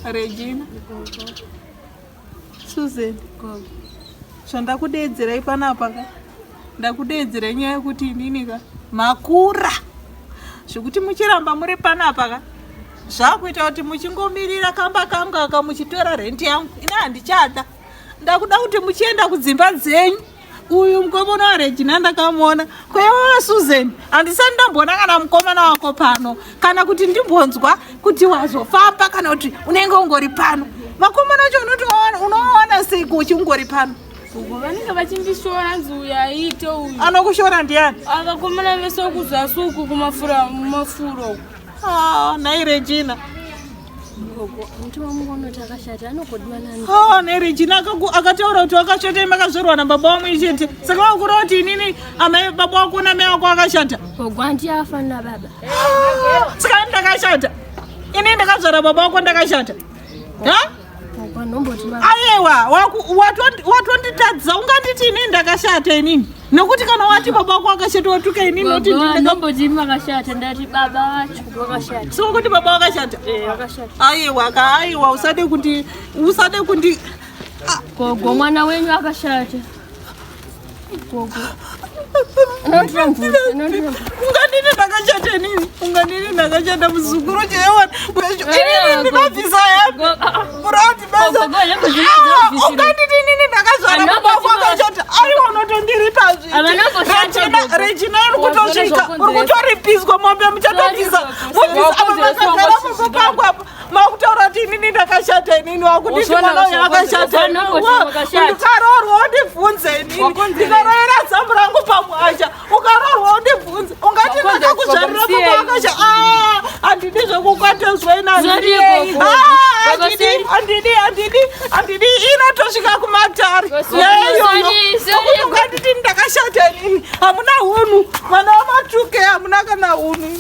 Regina. Susan. Zvandakudeedzerai panapa ka. Ndakudeedzerai nyaya yekuti inini ka makura. Zvekuti muchiramba muri panapa ka. Zvakuita kuti muchingomirira kamba kangu aka muchitora rent yangu. Ini handichada. Ndakuda kuti muchienda kudzimba dzenyu. Uyu mukomana waRegina ndakamuona kweiwewe Susan handisati ndamboona kana mukomana wako pano kana kuti ndimbonzwa kuti wazofamba kana kuti unenge ungori pano vakomana vacho unoti unowawana sei kuchi ungori pano Gogo vanenge vachindishora hanzi uyu aite uyu. Anokushora ndiani? Akakomana vese kuzasi uku kumafura mumafuro uku. Ah, nhai Regina. Gogo, muti wangu unoti akashata anogodiwa nani? Ah, nhai Regina akataura kuti wakashata makazvarwa nababa wamwe chete. Saka wakura kuti inini amai baba wako namai wako akashata. Gogo anti afanira baba. Ah, saka ndakashata. Ini ndakazvara baba wako ndakashata. Ha? Ayewa, watonditadzisa unganditi inini ndakashata inini. Nokuti kana wati baba wako akashata watuka inini noti ndinomboti makashata ndati baba vacho vakashata. So kuti baba vakashata? Eh, vakashata. Ayewa ka ayewa usade kuti usade kuti Gogo mwana wenyu akashata. Gogo. Unganini ndakashata inini? Unganini ndakashata muzukuru chewa? Inini ndinobvisa hembe. Murati basa. Unganditi inini ndakazvara baba wako akashata. Aiwa unotondiripa zviiti. Regina iri kutosvika. Uri kutoripiswa mombe muchatobvisa. Mubvisa apa makagara mumba pangu apa. Makutaura kuti inini ndakashata inini wakunditi mwana uyu akashata. Ndikaroorwa undibvunze inini. Ndikaroera zamu rangu pamwasha. Ukaroorwa undibvunze. Ungati ndakakuzvarira baba akasha. Ah, handidi zvekukwatezwa ini handidi. Ah, handidi, handidi, handidi, handidi. Inotosvika kumatare. Neiyoyo. Nokuti unganditi ndakashata inini. Hamuna hunhu. Mwana wamatuke hamuna kana hunhu.